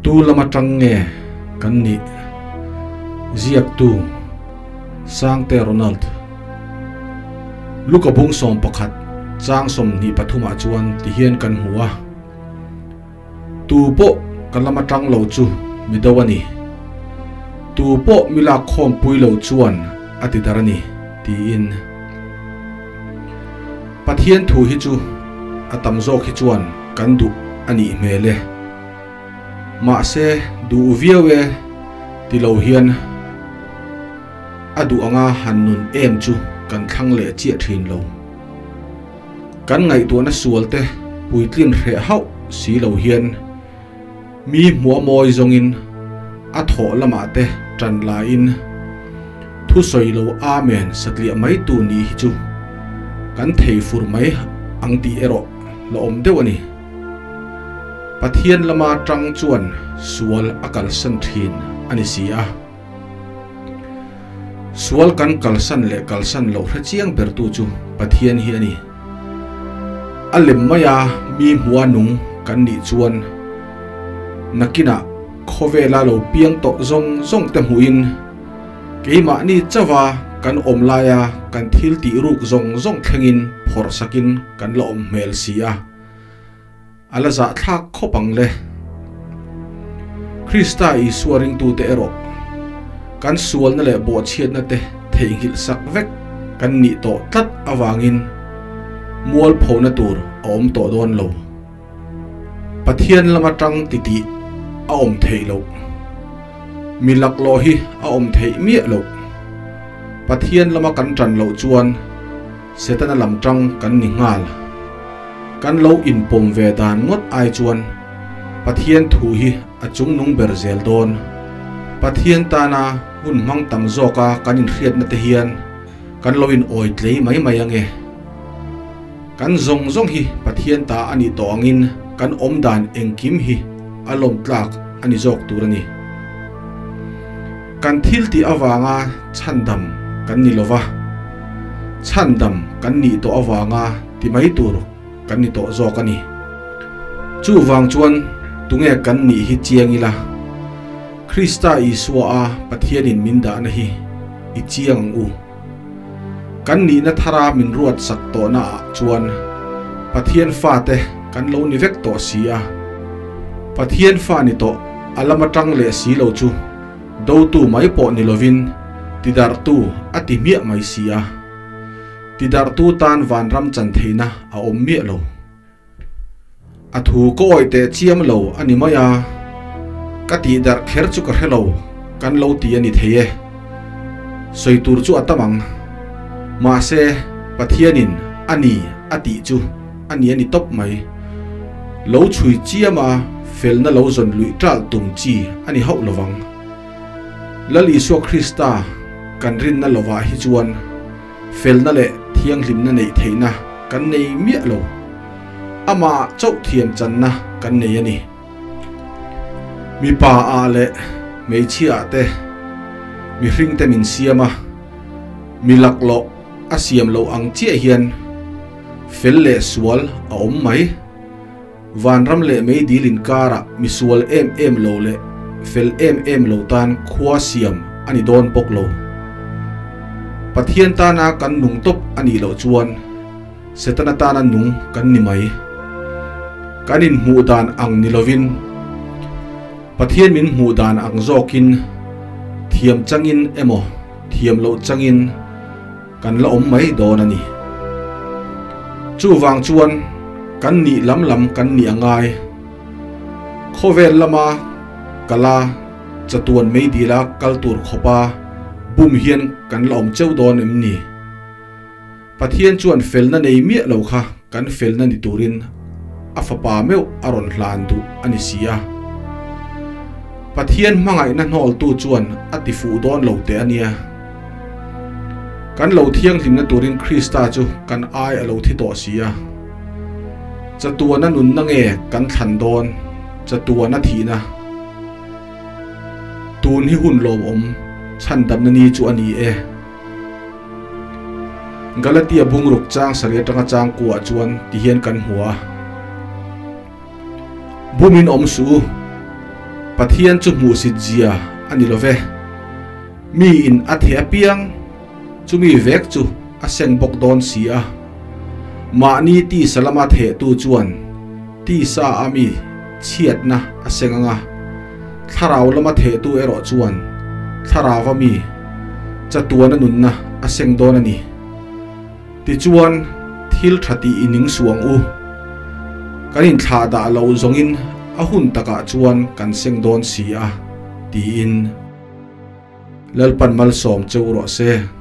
Tu lama tang nge kan nih? Ziaktu, Sangte Ronald. Luka bung 11 chang 23 ah chuan tihian kan hmu a. Tu pawh ka lama tang lo chu mi do a ni. Tu pawh mi lak khawmpui lo chuan a ti dar a ni, tiin. Pathian thu hi chu a tam zawk hi chuan kan duh a nih hmel e. Mahse duh viau e ti lo hian a duh anga han nun em chu kan thlang leh chiah thin lo. Kan ngaihtuahna sual te puitlin hreh hauh si lo hian mi hmuh a mawi zawngin a thawh lamah te tan laiin thusawi lo Amen satliah mai tu nih hi chu kan thei fur mai ang tih erawh la awm deuh a ni. Pathian lama tang chuan sual a kalsan thin a ni si a. Sual kan kalsan leh kalsan loh hre chiang bertu chu Pathian hi a ni. A lem maia mi hmua nung kan nih chuan nakinah khawvela lo piang tawh zawng zawng te hmuhin keimahni chauha kan awm laia kan thil tih ruk zawng zawng thlengin phawrh sakin kan la awm hmel si a. A la zahthlak khawp ang le. Krista Isua ringtute erawh kan sualna leh bawhchhiatna te theihnghilh sak vek kan nih tawh tlat avangin mualphona tur a awm tawh dawn lo. Pathian lama tang titih a awm theih loh. Mi laklawh hi a awm theih miah loh. Pathian lama kan tan loh chuan Setana lam tang kan ni nghal. Kan lo inpawm ve dan ngawt ai chuan Pathian thu hi a chungnung ber zel dawn. Pathian tana hun hmang tam zawka kan inhriatna te hian kan lo in awi tlei mai mai ange. Kan zawng zawng hi Pathian ta a nih tawh angin kan awm dan engkim hi a lawm tlak a ni zawk tur a ni. Kan thil tih avanga chhandam kan ni lova, chhandam kan nih tawh avanga ti mai tur kan ni tawh zawk a ni. Chuvang chuan tunge kan nih hi chiang ila, Krista Isua a Pathianin min dahna hi i chiang ang u. Kan nihna thara min ruat sak tawhna ah chuan Pathian fate kan lo ni vek tawh si a. Pathian fa ni tawh a lama tang leh si lo chu dotu mai pawh ni lovin tidarhtu a ti hmiah mai si a. Tidarhtu tan vanram chan theihna a awm miah lo. A thu ka awih teh chiam lo a ni mai a, ka tih darh kher chu ka hre lo, kan lo ti a ni thei e. Sawi tur chu a tam ang. Mahse, Pathianin a ni a tih chu a ni a ni tawp mai. Lo chhui chiam a, felna lo zawn luih ṭalh tum chi a ni hauh lovang. Lal Isua Krista kan rinna lovah hi chuan Felna leh thianghlimna neih theihna kan nei miah lo. Amah chauh thiam channa kan nei a ni. Mipa ah leh hmeichhia ah te mihring te min siam a, mi laklawh a siam loh ang chiah hian fel leh sual a awm mai. Vanram leh meidil inkarah misual em em lo leh fel em em lo tan khua siam a ni dawn bawk lo. Pathian tana kan nung tawp a nih loh chuan Setana tana nung kan ni mai. Kan inhmuh dan ang ni lovin Pathian min hmuh dan ang zawkin thiam changin emaw thiam loh changin kan la awm mai dawn a ni. Chuvang chuan kan nih lam lam kan nih a ngai. Khawvel lama kala chatuan meidila kal tur khawpa bum hian kan la awm cheu dawn em ni? Pathian chuan felna nei miah lo kha kan felna ni turin a fapa meuh a rawn hlan duh a ni si a. Pathian hmangaihna hnawltu chuan a ti fuh dawn lo teh a nia. Kan lo thianghlimna turin Krista chu kan ai a lo thi tawh si a. Chatuana nunna nge kan thlan dawn? Chatuana thihna. Tun hi hun lawmawm chhandamna ni chu a ni e. Galatia bungruk chang sarih atanga chang kuah chuan tihian kan hmu a. Bumin awm suh u. Pathian chu hmuhsit zia a ni lo ve. Mi in a theh apiang chumi vek chu a seng bawk dawn si a. Mahni tisa lama thehtu chuan tisa a mi chhiatna a seng ang a, thlarau lama thehtu erawh chuan thlarau a mi chatuana nunna a seng dawn a ni. Tichuan, thil tha tih i ning suh ang u. Kan inthlah dah loh zawngin a hun takah chuan kan seng dawn si a, tiin Lalpan malsawm cheu rawh se.